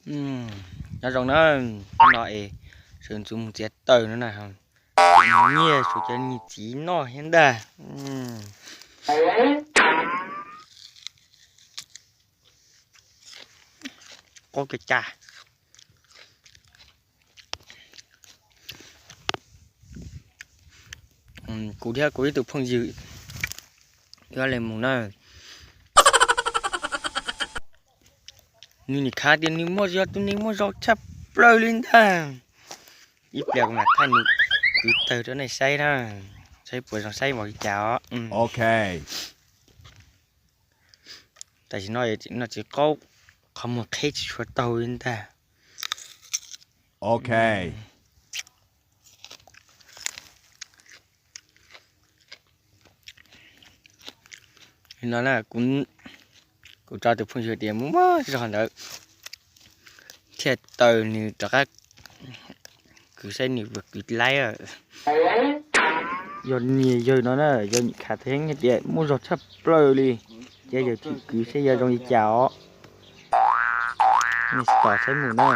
Nyob zoo na, no es sawv ntxuv mus txiav taws no na, nyiaj suav cov niag txiv noj thiab ntag. Qaub kiag cas. Kuv thiab kuv ib tug phooj ywg yuav li mus na. Nws nim khav tias nws muaj, yog tus neeg muaj zog tshaj plaws li ntag. Ib pliag kuv mam thaij nws kwv tawg rau nej saib na, saib puas zoo saib npaum li cas os. Tam sim no no txiv qaub qhov muag qheb tsis tshua taug li ntag. No na, kuv tso tus phooj ywg tias muaj muaj zog ntawd thiaj taws nws rov qab kwv saib nws puas kwv laib. Yog niag yawg no na, yog nim khav theeb tias muaj zog tshaj plaws li, ces yawg tsis kwv saib yog zoo li cas os. Nej tos saib mus na.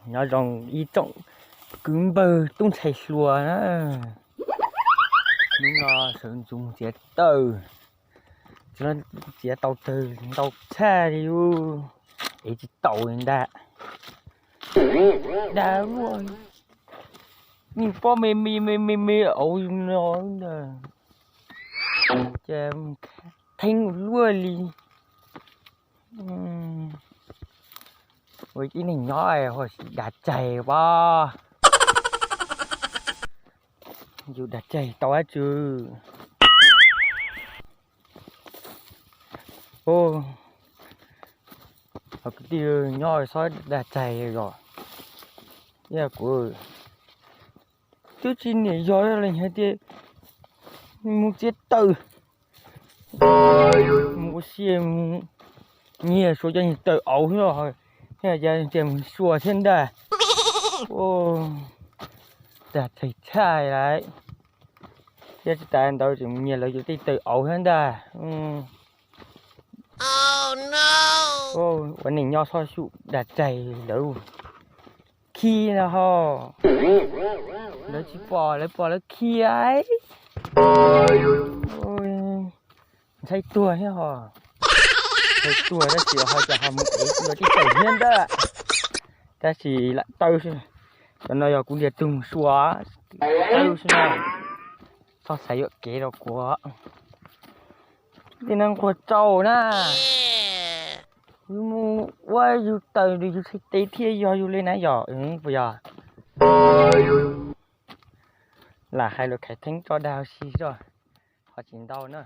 Nyob zoo ib tsoom kwv npawg tub ntxhais hluas na, hnub no sawv ntxuv mus txiav taws, txiav tau tawg ntau tshaj li, ev tsis taus li ntag. Dag luaj, nws pob me me me me me auv no ntag, ces theeb luaj li. Ua ib neeg nyob ho siv dag tsaig pab, yus dag tsaig tau dab tsi? Ho kwv tij nyob txhob dag tsaig os. Kuv twb tsis niam yog li hais tias mus txiav taws, mus ua si, mus nyiag suav cov niag taws auv, thiaj mus suav thiab ntag. Dag tsaig tshaj lawm. Thiab tsis tas ntawd tseem mus nyiag lawv cov tej taws auv thiab ntag. Ua neej nyob txhob xub dag tsaig lawv, khi no ho. Lawv tsis pom, lawv pom lawv khi. Ntshai tuag thiab ho. Ntshai tuag tab sis ho cas ho mus ev ua tej taws thiab ntag. Tab sis lam taw xwb. Cov no yog kuv ntiag tug mus suav, taw xwb na. Txhob xav yuam kev rau kuv. Tej no nquag tsau na. Yus mus ua yus taws yus txhais tes thiaj yog yus li na yom, puas yog? Lam hais lus khaiv theeb tso dag si tso, ho tsis ntau na.